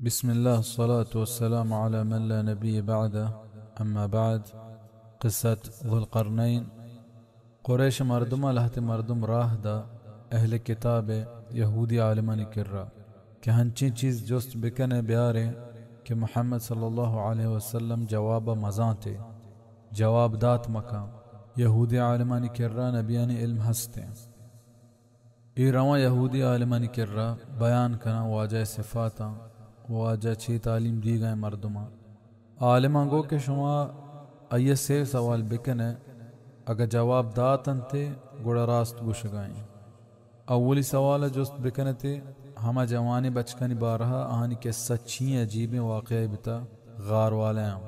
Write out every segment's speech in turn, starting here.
بسم اللہ، الصلاة والسلام علی من لا نبی بعدہ، اما بعد۔ قصۃ ذوالقرنین۔ قریش مردماں لہتے مردم راہ دا اہل کتاب ءِ، یہودی عالمانی کرا کہ ہنچیں چیز جست بکن ئے بیار ئے کہ محمد صلی اللہ علیہ وسلم جواب ءَ مزانت ئے۔ جواب دات مکن۔ یہودی عالمانی کرا نبیانی علم ہست ایں۔ اے رواں یہودی عالمانی کرا بیان کناں واجہ ءِ صفاتاں، واجہ چے تعلیم دیگ ءَ ایں مردماں۔ عالماں گو کہ شما آئی ءَ سے سوال بکن ئے، اگہ جواب دات انت ئے گڑا راست گوشگ ءَ ایں۔ اولی سوال ءَ جست بکن ات ئے ہما جوانیں بچکانی بارہ ءَ، آہانی قصہ چی عجیبیں واقعہ بتا غار والیاں۔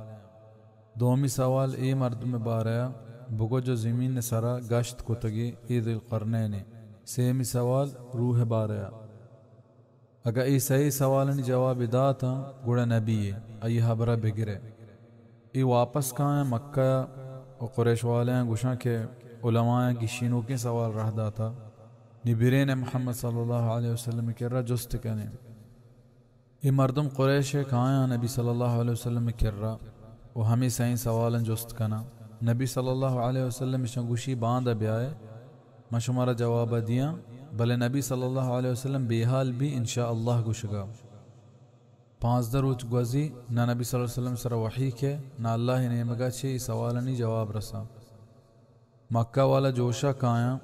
دومی سوال اے مردم ءِ بارہ ءَ، بگو جو زمین ءِ سرا گشت کتگی اے ذوالقرنین ءِ۔ سیمی سوال روح ءِ بارہ ءَ۔ اگاں اے سئے سوالانی جواب داتاں، گڑا نبی ءِ، آئی ءِ ہبرا بگرے۔ اے واپس کایاں مکہ ءَ و قریش والیاں گوشاں کہ علمایاں گیشینوکیں سوال راہ داتا، نی برین ءَ محمد صلی اللہ علیہ وسلم ءِ کرا جست کنیں۔ اے مردم قریش ءَ کایاں نبی صلی اللہ علیہ وسلم ءِ کرا و ہمے سئیں سوالاں جست کناں۔ نبی صلی اللہ علیہ وسلم اشاں گوشی، باندا بیائے، من شمارا جوابا دیاں، بلے نبی صلی اللہ علیہ وسلم بے حال بی، ان شاء اللہ گوشگا۔ پانزدہ روچ گوزی، نہ نبی صلی اللہ علیہ وسلم سرا وحی کئے، نہ اللہ ءِ نیمگا چہ اے سوالانی جواب رساں۔ مکہ والا جوشا کایاں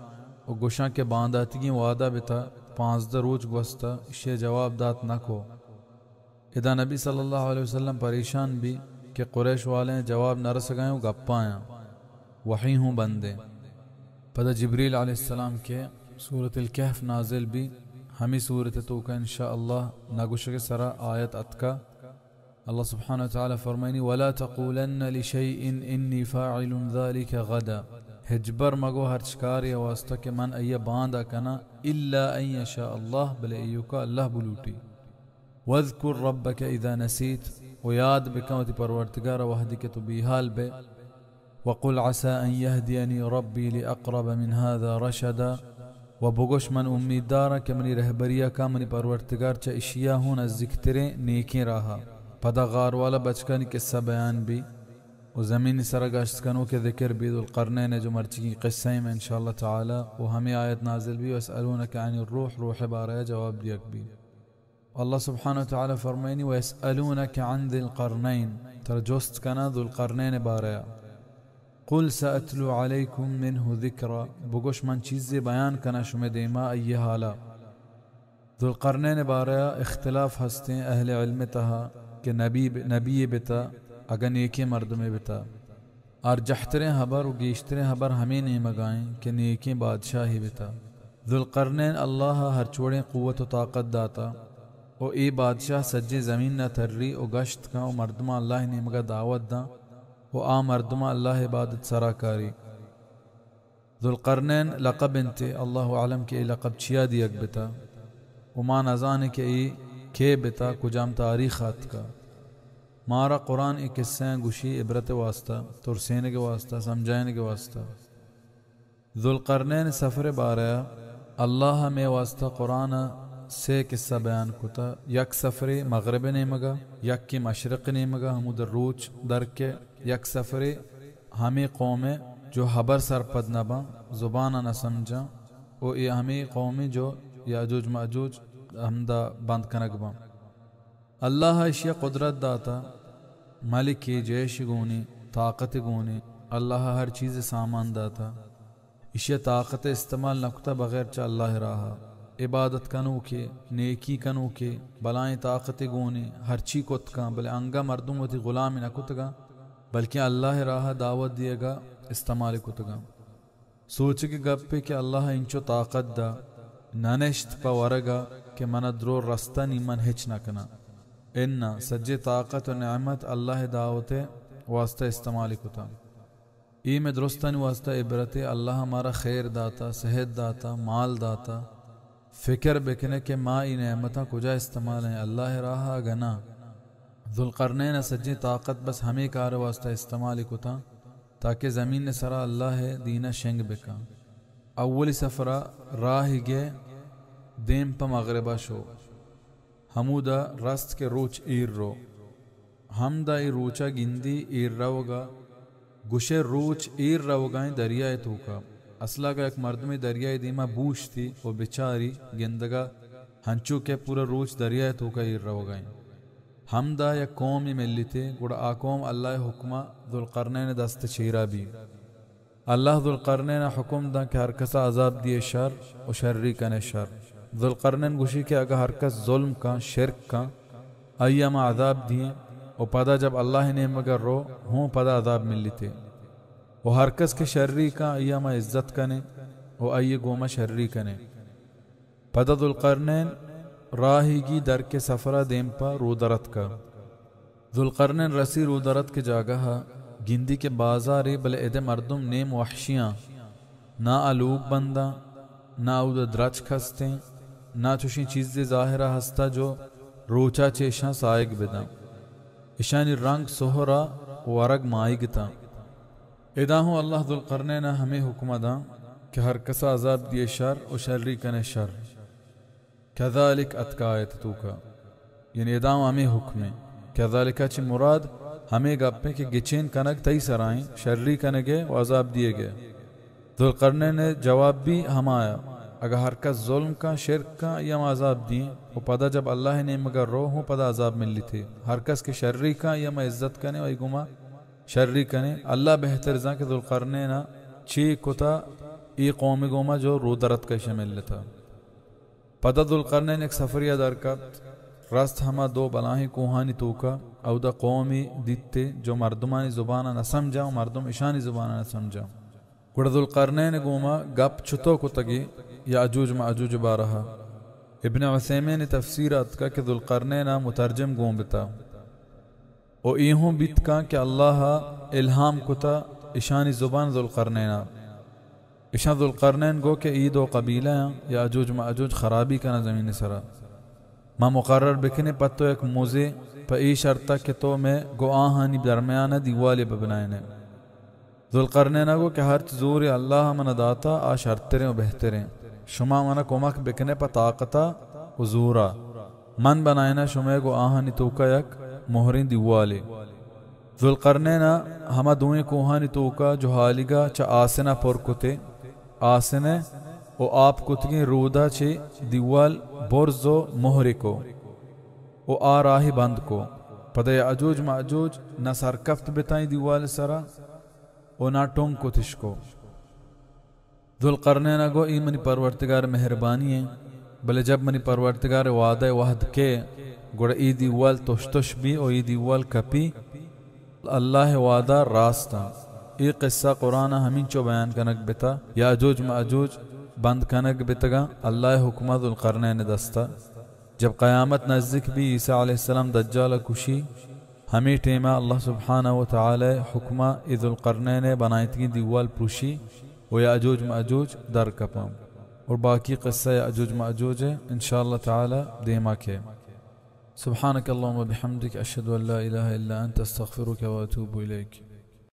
و گوشاں کہ بانداتیگیں وعدہ بتا، پانزدہ روچ گوستا، اشیا جواب دات نہ کو۔ ادا نبی صلی اللہ علیہ وسلم پریشان بی کہ قریش والیں جواب نہ رسگائیں و گپایاں، وحی ہوں بندیں۔ پدا جبریل علیہ السلام کہ سورۃ الکہف نازل بی، ہمے سورت ءِ توکا ان شاء اللہ نہ گوشگ ءِ سرا آیت اتکا۔ اللہ سبحانہ وتعالی فرمائنی، ولا تقولن لشيء إني فاعل ذلك غدا۔ ہچبر مگو ہرچ کارے واسطہ کہ من آئی ءَ باندا کناں، الا ان یشاء اللہ، بلے ایوکا اللہ بلوٹی۔ واذكر ربك إذا نسيت، و یاد بکن وتی پروردگار ءَ وہدی کہ تو بیحال بئے۔ وقل عسى أن يهديني ربي لأقرب من هذا رشدا، و بگوش من امیتداراں کہ منی رہبری ءَ کاں منی پروردگار چہ اشیا ہوں نزیکتریں نیکیں راہا۔ پدا غار والا بچکانی قصہ بیان بی و زمین سرا گشت کنوک ءِ ذکر بی، ذوالقرنین ءِ، جو مرچیگیں قصہ ایں ان شاء اللہ تعالی، و ہمے آیت نازل بی، ويسألونك عن الروح، روح ءِ بارہ ءَ جواب دیگ بی۔ اللہ سبحانہ وتعالی فرمائنی، ويسألونك عن ذي القرنين، ترا جست کناں ذوالقرنین ءِ بارہ ءَ۔ قل سأتلو عليكم منه ذكرا، بگوش من چیزے بیان کناں شمئے دیما آئی ءِ حالا۔ ذوالقرنین ءِ بارہ ءَ اختلاف ہستیں اہل علم ءِ تہا کہ نبی ب-، نبی بتا، اگاں نیکیں مردمے بتا۔ ارجحتریں ہبر و گیشتریں ہبر ہمے نیمگا ایں کہ نیکیں بادشاہے بتا۔ ذوالقرنین اللہ ءَ ہرچ وڑیں قوت و طاقت داتا و اے بادشاہ سجیں زمین ءَ تری و گشت کن و مردماں اللہ ءِ نیمگا دعوت داں و آ مردماں اللہ ءِ عبادت سرا کاری۔ ذوالقرنین لقب انت، اللہ اعلم کہ اے لقب چیا دیگ بتا و ما نزانیں کہ اے کئے بتا، کجام تاریخ ءَ اتکا۔ مارا قرآن اے قصہ ءَ گوشی عبرت ءِ واسطہ، ترسینگ ءِ واسطہ، سمجھائینگ ءِ واسطہ۔ ذوالقرنین ءِ سفر ءِ بارہ ءَ اللہ ءَ مئے واسطہ قرآن ءَ سے قصہ بیان کتا، یک سفرے مغرب ءِ نیمگا، یکے مشرق ءِ نیمگا، ہمود ءَ روچ درکئے، یک سفرے ہمے قوم ءِ جو ہبر سرپد نہ باں، زبان ءَ نہ سمجھاں، و اے ہمے قوم ءِ جو یاجوج ماجوج ہمدا بند کنگ باں۔ اللہ ءَ ایشی ءَ قدرت داتا، ملکے، جیش گونی، طاقت گونی، اللہ ءَ ہر چیز ءِ سامان داتا۔ ایشی ءَ طاقت ءِ استعمال نہ کتا بغیر چہ اللہ ءِ راہ ءَ۔ عبادت کنوکے، نیکی کنوکے، بلائیں طاقت گونی، ہرچی کت کن، بلے انگا مردم وتی غلام نہ کتگاں، بلکیں اللہ ءِ راہ ءَ دعوت دیگا استعمال کتگاں۔ سوچگ ءِ گپے کہ اللہ ءَ انچو طاقت دا، نہ نشت پہ ورگ ءَ کہ من ءَ درو رستہ نی من ہچ نہ کناں۔ اناں، سجے طاقت و نعمت اللہ ءِ دعوت ءِ واسطہ استعمال کتا۔ اے مئے درستانی واسطہ عبرتے، اللہ ءَ مارا خیر داتا، صحت داتا، مال داتا۔ فکر بکنے کہ ما اے نعمتاں کجا استعمال ایں، اللہ ءِ راہ ءَ اگہ ناں۔ ذوالقرنین ءَ سجیں طاقت بس ہمے کار ءِ واسطہ استعمال کتاں تاکہ زمین ءِ سرا اللہ ءِ دین ءَ شنگ بکاں۔ اولی سفر ءَ راہ گئے، دیم پہ مغرب ءَ شو۔ ہمودا رست کہ روچ ایر رو۔ ہمدا اے روچا گندی ایر روگا، گوشے روچ ایر روگائیں دریائے توکا۔ اصلا اگا یک مردمے دریائے دیما بوشتی و بچاری گندگا ہنچو کہ پورا روچ دریائے توکا ایر روگائیں۔ ہمدا یک قومے ملیتے، گڑا آ قوم اللہ ءِ حکما ذوالقرنین ءِ دست ءِ چیرا بی۔ اللہ ذوالقرنین ءَ حکم داں کہ ہر کسا عذاب دیے شر و شری کنے شر۔ ذوالقرنین گوشی کہ اگہ ہر کس ظلم کن، شرک کن، آئی ءَ ما عذاب دییں و پدا جب اللہ ءِ نیمگا رو، ہوں پدا عذاب ملیتے۔ و ہر کس کہ شری کن، آئی ءَ ما عزت کنیں و آئی ءِ گوما شری کنیں۔ پدا ذوالقرنین راہیگی درکے سفرا دیم پہ رودرتکا۔ ذوالقرنین رسی رودرتک جاگہا، گندی کہ بازارے، بلے ادے مردم نیم وحشیاں، نا آ لوگ بنداں، نا اودا درچک ہستیں، نا چوشیں چیزے ظاہرا ہستا جو روچا چہ اشاں ساہگ بداں۔ اشانی رنگ سہرا ورگ ماہیگ اتاں۔ ادا ہوں اللہ ذوالقرنین ءَ ہمے حکم داں کہ ہر کسا عذاب دیے شر و شری کنے شر۔ کذالک اتکا آیت توکا، یعنی ادا ہوں ہمے حکم ایں۔ کذالک چہ مراد ہمے گپ ایں کہ گچین کنگ تئی سرا ایں، شری کنگ ءِ و عذاب دیگ ءِ۔ ذوالقرنین ءِ جواب بی ہمایا، اگہ ہر کس ظلم کن، شرک کن، آئی ءَ ما عذاب دیں و پدا جب اللہ ءِ نیمگا رو، ہوں پدا عذاب ملیتے۔ ہر کس کہ شری کن، آئی ءَ ما عزت کنیں و آئی گوما شری کنیں۔ اللہ بہتر زان کہ ذوالقرنین ءَ چے کتا، اے قوم گوما جو رودرتک اشی ملتا۔ پدا ذوالقرنین یک سفریا در کپت، رست ہما دو بلاہیں کوہانی توکا، اودا قومی دیتے جو مردمانی زبانا نہ سمجھا و مردم اشانی زبانا نہ سمجھا۔ گڑا ذوالقرنین گوما گپ چتو کتگی یاجوج ماجوج بارہا۔ ابن عثیمین تفسیر اتکا کہ ذوالقرنین مترجم گون بتا۔ و اے ہوں بیت کن کہ اللہ ءَ الہام کتا اشانی زبان ذوالقرنین ءَ۔ اشاں ذوالقرنین گو کہ اے دو قبیلہ آں، یاجوج ماجوج خرابی کناں زمین سرا۔ ما مقرر بکنیں پہ تو یک مزے، پہ اے شرطا کہ تو مئے گو آہانی درمیان دیوالے ببنائینے۔ ذوالقرنین ءَ گو کہ ہرچ زورے اللہ ءَ من ءَ داتا، آ شرتریں و بہتریں۔ شما من ءَ کمک بکنے پہ طاقتا و زورا۔ من بنائیناں شمئے گو آہانی توکا یک مہریں دیوالے۔ ذوالقرنین ءَ ہما دوئیں کوہانی توکا جہالیگا چہ آسن ءَ پر کتے، آسن ءَ و آپ کتگیں رودا چہ دیوال برز و مہرے کو و آ راہے بند کو۔ پدا یاجوج ماجوج نہ سرکفت بتاں اے دیوال سرا و نا ٹنگ کتش کو۔ ذوالقرنین ءَ گو، اے منی پرورتگار مہربانی ایں، بلے جب منی پرورتگار وعدہ وہد کے، گڑا اے دیوال تش تش بی و اے دیوال کپی۔ اللہ وعدہ راست ایں۔ اے قصہ قرآن ءَ ہمینچو بیان کنگ بتا، یاجوج ماجوج بند کنگ بتگاں اللہ حکمہ ذوالقرنین دستا۔ جب قیامت نزدیک بی، عیسیٰ علیہ السلام دجال ءَ کشی، ہمے ٹیما اللہ سبحانہ و تعالی حکما اے ذوالقرنین ءِ بنائینتگیں دیوال پروشی و یاجوج ماجوج در کپاں۔ اور باقی قصہ یاجوج ماجوج ءِ ان شاء اللہ تعالی دیما کے۔ سبحانك اللهم وبحمدك، أشهد أن لا إله إلا أنت، أستغفرك وأتوب إليك۔